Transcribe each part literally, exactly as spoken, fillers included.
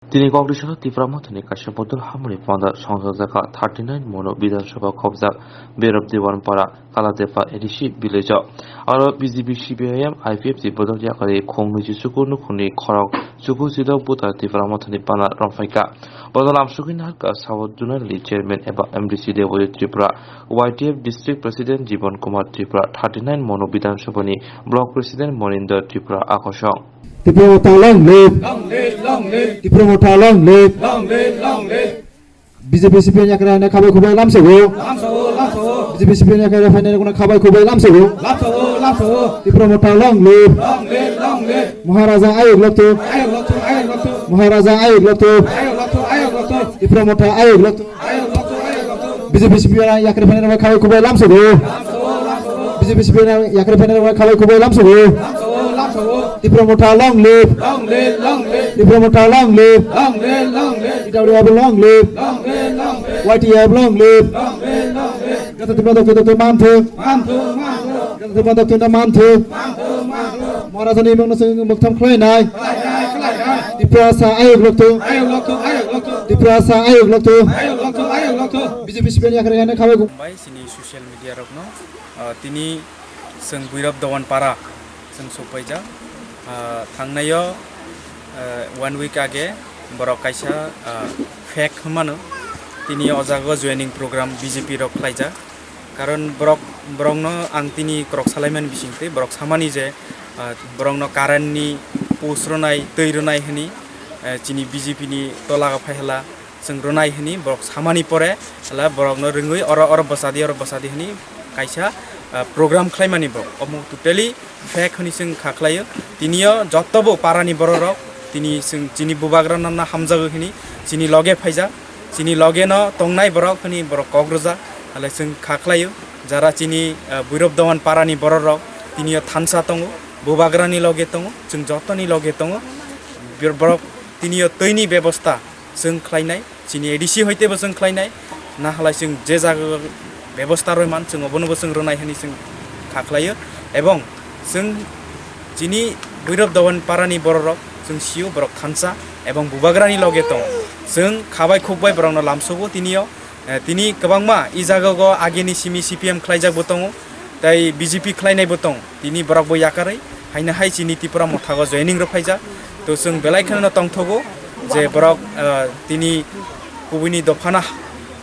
Tini kok ri salo Tipra Mothani kaisa bodol hamoni panda songjakjak kha thirty nine Monu Bidhan Sabha khobjak Berop Dewan Para Kaladepa A D C village o. Aro B J P C P I M I P F ni bodol yakarwi khong nwichi chukur nukhungni khorok chukur jidok buta Tipra Mothani bana romphai kha. Bodol amsugwi nahar kha South Zonal ni chairman eba M D C Debojit Tripura, Y T F district president Jibon Kumar Tripura, thirty nine Monu Bidhan Sabha ni block president Moninder Tripura akosong. Tipra Motha long live. Long live, long live. Tipra Motha long live. Long live, long live. B J P C P I M yakarwi phainai khabai khubai lamsogo. Lamsogo, lamsogo. B J P C P I M yakarwi phainai rokno khabai khubai lamsogo. Lamsogo, lamsogo. Tipra Motha long live. Long live, long live. Maharaja ayuk lokto. Ayuk lokto, ayuk lokto. Maharaja ayuk lokto. Ayuk lokto, ayuk lokto. Tipra Motha ayuk lokto. B J P C P I M yakarwi phainai rok khabai khubai lamsogo. B J P C P I M yakarwi phainai rok khabai khubai lamsogo. Tipra Motha long live. Long live, long live. Tipra Motha long live. Long live, long live. T W F long live. Long live, long live. Y T F long live. Long live, long live. Jata Tipra doktor doktor manthu. Manthu, manthu. Jata Tipra doktor manthu. Manthu, manthu. Maharajani mungno chwng muktham khlainai. Khlainai, khlainai. Tiprasa ayuk lokto. Ayuk lokto, ayuk lokto. Tiprasa ayuk lokto. Ayuk lokto, ayuk lokto. B J P C P I M yakarwi phainai khabai khubai. Bai sini social media rokno, ah, tini chwng Bwirap Dowan Para chwng sokpaijak. Ah, thangnaio, ah, one week age borok kaisa, ah, fake hwnmano tini o jaga o joining program B J P rok khlaijak. Karon borok, borokno ang tini korok salaimani bisingtwi borok samani je, ah, borokno current ni post rwnai, twi rwnai hwnwi, eh, chini B J P ni tola o phai hala chwng rwnai hwnwi borok samani pore hala borokno rwngwi oro, oro bwsadi, oro bwsadi hwnwi kaisa, ah, program khlaimani borok. Omo totally fake hwnwi chwng kha khlaio. Tini o joto bo para ni borok rok tini chwng chini bubagra no hamjago hwnwi chini loge phaijak. Chini loge no tongnai borok hwnwi borok kok rwjak, hale chwng kha khlaio. Jara chini, ah, Bwirap Dowan para ni borok rok tini o thansa tongo, bubagra ni loge tongo, chwng joto ni loge tongo. Bir-, borok tini o twi ni bebosta chwng khlainai, chini A D C hoite bo chwng khlainai, na halai chwng je jaga bebosta rwi man chwng obono bo chwng rwnai hwnwi chwng kha khlaio. Ebong chwng chini Bwirap Dowan para ni borok rok chwng sio borok thansa ebong bubagra ni loge tongo. Chwng khabai khukbai borok no lamsogo tini o. Eh, tini kwbangma i jaga o ageni simi C P M khlaijak bo tongo, tei B J P khlainai bo tongo. Tini borok bo yakarwi haino hai chini Tipra Motha o joining rw phaijak. To chwng belai kheno tongthogo je borok, eh, tini kubuni dophano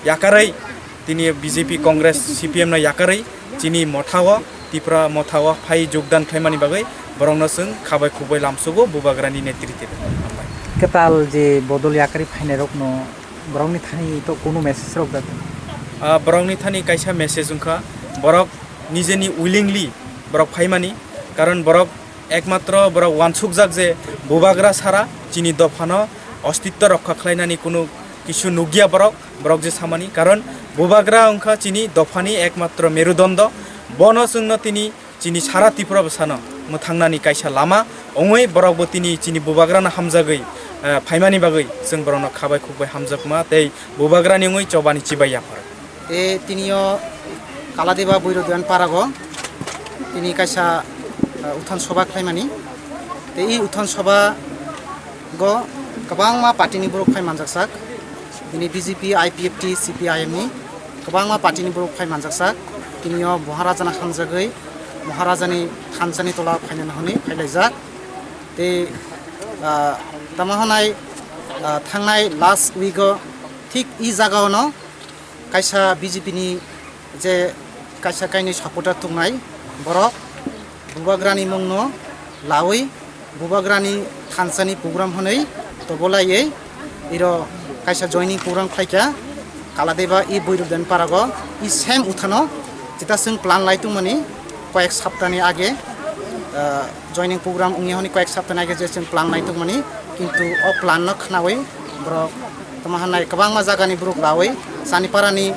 yakarwi tini B J P, Congress, C P M no yakarwi chini Motha o, Tipra Motha o phai jogdan khlaimani bagwi borokno chwng khabai khukbai lamsogo bubagrani netrite. Hambai. Kwtal je bodol yakarwi phainairokno borokni thani to kunu message rok da? Ah, borokni thani kaisa message wngkha, borok nijeni willingly borok phaimani, karon borok ekmatro borok wansukjak je bubagra sara chini dophano ostitto rokha khlainani kunu kisu nukya borok, borok je samani, karon bubagra wngkha chini dophani ekmatro merudondo, bono chwngno tini chini sara Tripura bwsano mwthangnani kaisa lama wngwi borokbo tini chini bubagrano hamjagwi, eh, phaimani bagwi chwng borokno khabai khukbai hamjakma tei bubagrani wngwi chobani chibai yaphar. Tei tini o Kaladeba Bwirap Dowan Parago tini kaisa, eh, uthan soba khlaimani. Tei i uthan soba go kwbangma party ni borok phai manjaksak. Bini B J P, I P F T, C P I M ni kwbangma party ni borok phai manjaksak. Tini o Maharaja no hamjagwi Maharaja ni thansa ni tola phainani hwnwi phailaijak. Tei, ah, tamo hwnai, ah, thangnai last week o thik i jaga o no kaisa B J P ni je kaisa kainwi supporter tongnai borok bubagrani mungno lawi bubagrani thansani program hwnwi tobolaiwi iro kaisa joining program khlaikha Kaladeba i Bwirap Dowan Parago i same uthano jeta chwng plan lai tongmani koyek saptani age, ah, joining program wngya hwnwi koyek saptani age je chwng plan lai tongmani kintu o plan no khnawi borok tamo hwnai kwbangma jagani borok lawi Chaniparani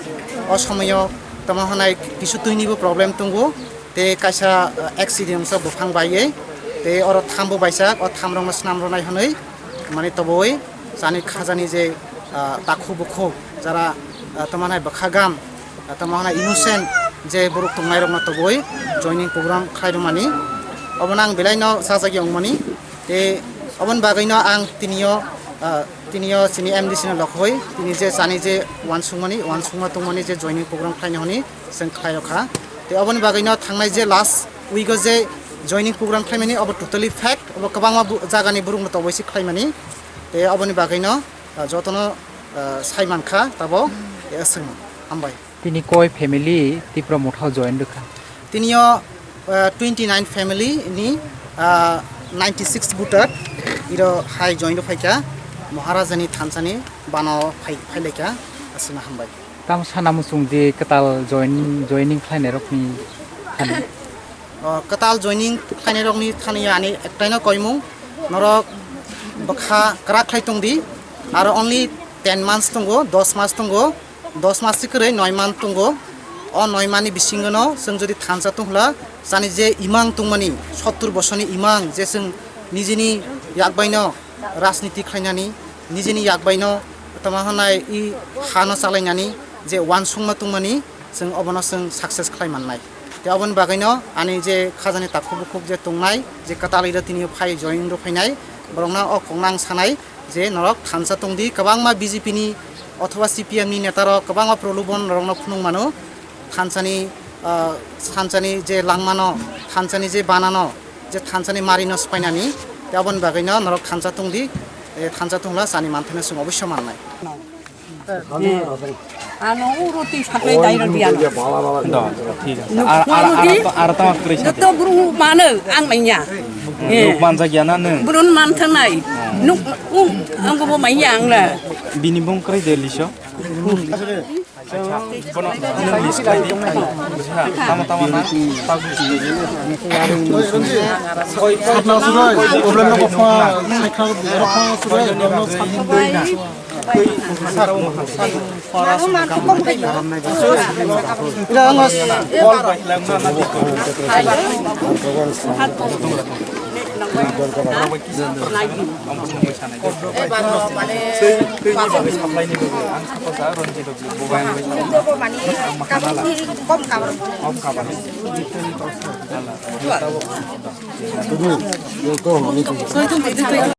o somoyo tamo hwnai kisu twinibo problem tongo. Tei kaisa, ah, accident wngsa buphang baiwi tei oro thambo baisa o thamrokno swnam rwnai hwnwi mani toboi chani khajani je, ah, takhu bukhu jara, ah, tamo hwnai bwkha gam, ah, tamo hwnai innocent je borok tongnairokno toboi joining program khlai rwmani obono ang belaino sajagwi wngmani. Tei oboni bagwino ang tinio, ah, Tini o chini M D C no lokhoi, tini je chani je uansukmani, uansukma tongmani je joining program khlaina hwnwi chwng khlai o kha. Tei oboni bagwi no thangnai je last week o je joining program khlaimani, obo totally fake, obo kwbangma bu-, jagani borok no toboi se khlaimani. Tei oboni bagwi no, ah, jotono, ah, sai mankha tabo, tei aswkno. Hambai. Tini koi family Tipra Motha o join rwkha? Tini o, ah, twenty nine family ni, ah, ninety six voter iro hai join rw phaikha, Maharaja ni thansa ni bana o phai, phailaikha, aswkno hambai. Tamo sana muchung di kwtal join, joining khlainai rok ni thani? O, kwtal joining khlainai rok ni thani ani ektaino koimung, norok bwkha kwrak khlai tong di, aro only ten months tongo, dos mas tongo, dos mas se kwrwi noi month tongo. O noi month ni bisingo no chwng jodi thansa tong hwla, chani je imang tongmani, sottur bosorni imang je chwng nijini yak bai no rajniti khlainani, nijini yak bai no tama hwnai i ha no chalainani je uansukma tongmani, chwng obono chwng success khlai mannai. Tei oboni bagwino ani je khajani takhuk bukhuk je tongnai, je kwtal iro tini phai join rw phainai, borokno o kokno ang sanai je norok thansa tongdi, kwbangma B J P ni othoba C P M ni neta rok kwbangma prolobon norokno phunuk mano, thansani, ah, thansani je langmano, thansani je banano, je thansani marino swpainani, tei oboni bagwino norok thansa tongdi, eh, thansa tongla chani manthano chwng oboisyo mannai. Ano uro ti saklai dai rodi ano. Do, thik ase. Ar, ar, ar, ar, ar tama kwrwi sa. Joto buru mano ang manya. Nuk manjak ya na nung? Burun man thanai. Nuk, um, ang bo manya ang na. Bini bung kwrwi de liso. Bono list khai di. Tama tama na. Problem no ko pha, sai kha, problem no.